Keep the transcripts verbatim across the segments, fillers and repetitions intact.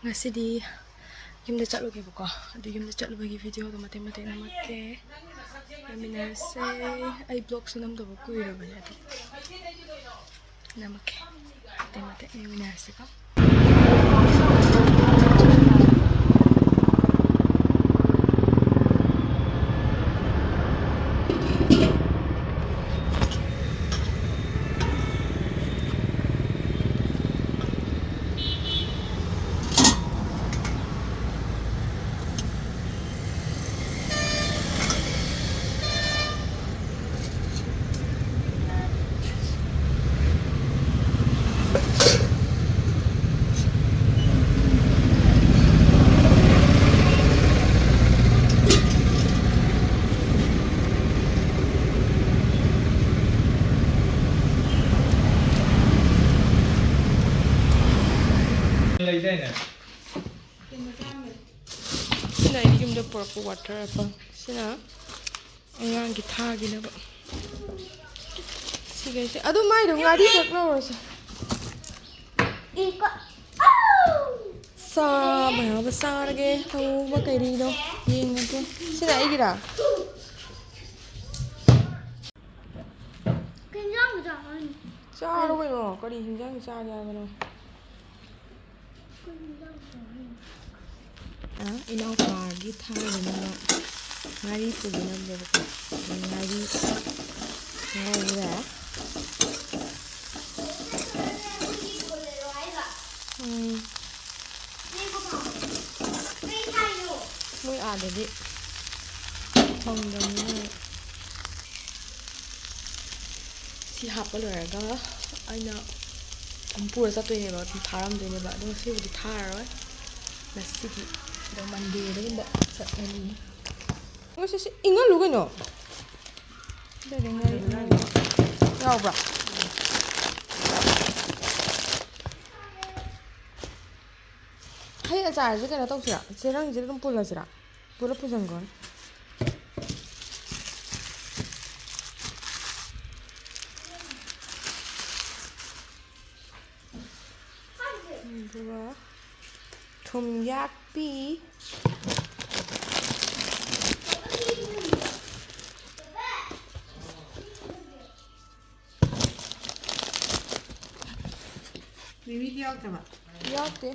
ꯉꯁꯤꯗꯤ ꯌꯨꯝꯗ ꯆꯠꯂꯨꯒꯦꯕꯀꯣ꯫ ꯑꯗꯨ ꯌꯨꯝꯗ ꯆꯠꯂꯨꯕꯒꯤ videoꯗꯣ ꯃꯇꯦꯛ ꯃꯇꯦꯛ ꯅꯝꯃꯛꯀꯦ꯫ ꯌꯦꯡꯃꯤꯟꯅꯔꯁꯦ꯫ ꯑꯩ vlogꯁꯨ ꯅꯝꯗꯕ ꯀꯨꯏꯔꯕꯅꯦ, ꯑꯗꯣ ꯅꯝꯃꯛꯀꯦ꯫ ꯃꯇꯦꯛ ꯃꯇꯦꯛ ꯌꯦꯡꯃꯤꯟꯅꯔꯁꯤꯀꯣ꯫ ꯂꯩꯗꯥꯏꯅꯦ? ꯁꯤꯅ ꯑꯩ ꯌꯨꯝꯗ ꯄꯨꯔꯛꯄ water apple꯫ ꯁꯤꯅ ꯑꯉꯥꯡꯒꯤ ꯊꯥꯈꯤꯅꯕ꯫ ꯁꯤꯈꯩꯁꯦ ꯑꯗꯨ ꯃꯥꯏꯗꯣ ꯉꯥꯔꯤꯈꯛ ꯂꯧꯔꯁꯦ꯫ ꯆꯥꯕ ꯌꯥꯕ ꯆꯥꯔꯒꯦ꯫ ꯍꯧꯕ ꯀꯔꯤꯅꯣ ꯌꯦꯡꯉꯒꯦ꯫ ꯁꯤꯅ ꯑꯩꯒꯤꯔꯥ? ꯀꯩ ꯏꯟꯖꯥꯡ ꯆꯥꯔꯅꯤ? ꯆꯥꯔꯣ ꯀꯩꯅꯣ꯫ ꯀꯔꯤ ꯍꯤꯟꯖꯥꯡ ꯆꯥꯒꯦ ꯍꯥꯏꯕꯅꯣ? ꯑ, ꯏꯅꯥꯎꯄꯥꯒꯤ ꯊꯥꯈꯤꯅꯕ ꯉꯥꯔꯤ ꯄꯨꯈꯤꯅꯕꯅꯦꯕꯀꯣ꯫ ꯑꯗꯨ ꯉꯥꯔꯤ ꯉꯧꯔꯦ꯫ ꯎꯝ꯫ ꯃꯣꯏ ꯑꯥꯗꯗꯤ ꯐꯪꯗꯕꯅꯤꯅ꯫ ꯁꯤ ꯍꯥꯞꯄ ꯂꯣꯏꯔꯒ ꯑꯩꯅ ꯑꯗꯨꯝ ꯄꯨꯔ ꯆꯠꯇꯣꯏꯅꯦꯕ, ꯑꯗꯨꯝ ꯊꯥꯔꯝꯗꯣꯏꯅꯦꯕ꯫ ꯑꯗꯣ ꯉꯁꯤꯕꯨꯗꯤ ꯊꯥꯔꯔꯣꯏ, ꯉꯁꯤꯗꯤ꯫ ꯑꯗꯣ Mondayꯗꯒꯨꯝꯕ ꯆꯠꯂꯅꯤ꯫ ꯉꯁꯤ ꯁꯤ ꯏꯪꯍꯜꯂꯨ ꯀꯩꯅꯣ꯫ ꯑꯗꯨꯗꯤ ꯉꯥꯔꯤ ꯌꯥꯎꯕ꯭ꯔꯥ? ꯍꯩ ꯑꯆꯥꯔꯁꯦ ꯀꯩꯅꯣ ꯇꯧꯁꯤꯔꯥ? ꯆꯦꯔꯪꯁꯤꯗ ꯑꯗꯨꯝ ꯄꯨꯜꯂꯁꯤꯔꯥ? ꯄꯨꯂꯞ ꯄꯨꯁꯤꯟꯈ꯭ꯔꯣꯅꯦ꯫ ꯑꯗꯨꯒ ꯌꯥꯛꯄꯤ꯫ ꯃꯤꯃꯤꯗꯤ ꯌꯥꯎꯗ꯭ꯔꯕ? ꯌꯥꯎꯗꯦ꯫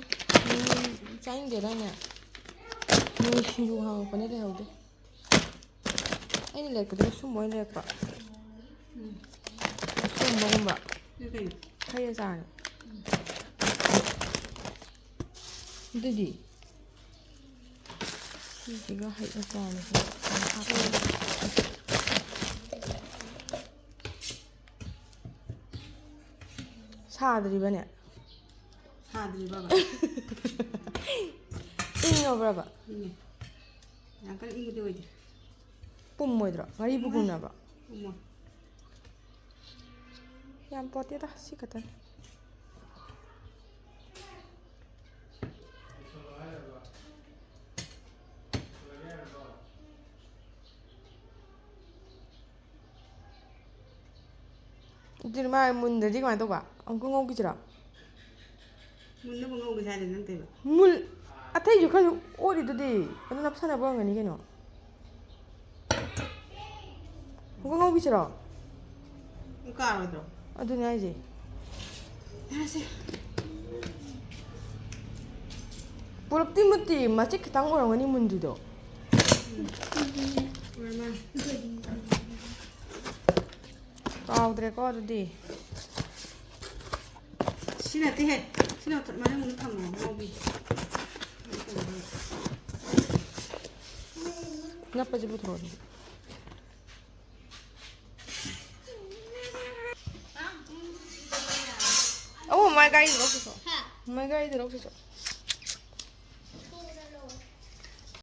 ꯃꯤꯃꯤ ꯆꯥꯅꯤꯡꯗꯦꯗꯥꯏꯅꯦ? ꯃꯤꯃꯤ ꯁꯤꯡꯖꯨ ꯍꯥꯡꯉꯛꯄꯅꯦ, ꯂꯩꯍꯧꯗꯦ꯫ ꯑꯩꯅ ꯂꯩꯔꯛꯄꯗꯤ ꯑꯁꯨꯝꯕ ꯑꯣꯏꯅ ꯂꯩꯔꯛꯄ꯫ ꯎꯝ꯫ ꯑꯁꯨꯝꯕꯒꯨꯝꯕ꯫ ꯁꯤ ꯀꯩꯅꯣ? ꯍꯩ ꯑꯆꯥꯔꯅꯦ꯫ ꯑꯗꯨꯗꯤ ꯁꯤꯁꯤꯒ ꯍꯩ ꯑꯆꯥꯔꯁꯤꯒ ꯍꯥꯞꯄꯒ꯫ ꯁꯥꯗ꯭ꯔꯤꯕꯅꯦ? ꯁꯥꯗ꯭ꯔꯤꯕꯕ? ꯏꯪꯉꯕ꯭ꯔꯕ? ꯏꯪꯉꯦ꯫ ꯌꯥꯝ ꯀꯟꯅ ꯏꯪꯕꯗꯤ ꯑꯣꯏꯗꯦ꯫ ꯄꯨꯝꯃꯣꯏꯗ꯭ꯔꯣ? ꯉꯥꯔꯤꯕꯨ ꯄꯨꯝꯃꯣꯏ꯫ ꯄꯨꯝꯅꯕ꯭ꯔꯣ? ꯄꯨꯝꯃꯣꯏ꯫ ꯌꯥꯝ ꯄꯣꯠꯇꯦꯗ, ꯁꯤ ꯈꯛꯇꯅꯤ꯫ ꯑꯗꯨꯗꯤ ꯃꯥ ꯃꯨꯟꯗ꯭ꯔꯗꯤ ꯀꯃꯥꯏꯅ ꯇꯧꯕ? ꯑꯃꯨꯛꯀ ꯉꯧꯈꯤꯁꯤꯔꯣ? ꯃꯨꯟꯅꯕ ꯉꯧꯒꯦ ꯍꯥꯏꯗꯤ ꯅꯪ ꯇꯧꯕ꯫ ꯃꯨꯜ-, ꯑꯊꯩꯁꯨ ꯈꯔꯁꯨ ꯑꯣꯠꯂꯤꯗꯨꯗꯤ꯫ ꯑꯗꯨ ꯅꯞꯁꯟꯅꯕ ꯑꯣꯏꯔꯝꯒꯅꯤ ꯀꯩꯅꯣ꯫ ꯑꯃꯨꯛꯀ ꯉꯧꯈꯤꯁꯤꯔꯣ? ꯅꯪ ꯀꯥꯔꯣꯏꯗ꯭ꯔꯣ? ꯑꯗꯨꯅꯦ ꯍꯥꯏꯁꯦ꯫ ꯌꯥꯔꯦꯁꯦ꯫ ꯄꯨꯂꯞꯇꯤ ꯃꯨꯠꯇꯦ, ꯃꯆꯦꯠ ꯈꯤꯇꯪ ꯑꯣꯏꯔꯝꯒꯅꯤ ꯃꯨꯟꯗ꯭ꯔꯤꯗꯣ꯫ ꯎꯝ꯫ ꯑꯣꯏꯔ ꯃꯥꯜꯂꯦ꯫ ꯀꯥꯎꯗ꯭ꯔꯦꯀꯣ ꯑꯗꯨꯗꯤ꯫ ꯁꯤ ꯅꯠꯇꯦꯍꯦ꯫ ꯁꯤꯅ ꯃꯊꯛ ꯃꯅꯨꯡꯗ ꯊꯝꯃꯣ, ꯉꯧꯕꯤ꯫ ꯅꯞꯄꯁꯤ ꯄꯨꯊꯣꯔꯛꯑꯣ ꯑꯗꯨꯗꯤ꯫ ꯑꯣ, ꯃꯥꯏ ꯒꯥꯔꯤꯗ ꯂꯧꯁꯤꯁꯣ꯫ ꯍꯥ? ꯃꯥꯏ ꯒꯥꯔꯤꯗ ꯂꯧꯁꯤꯁꯣ꯫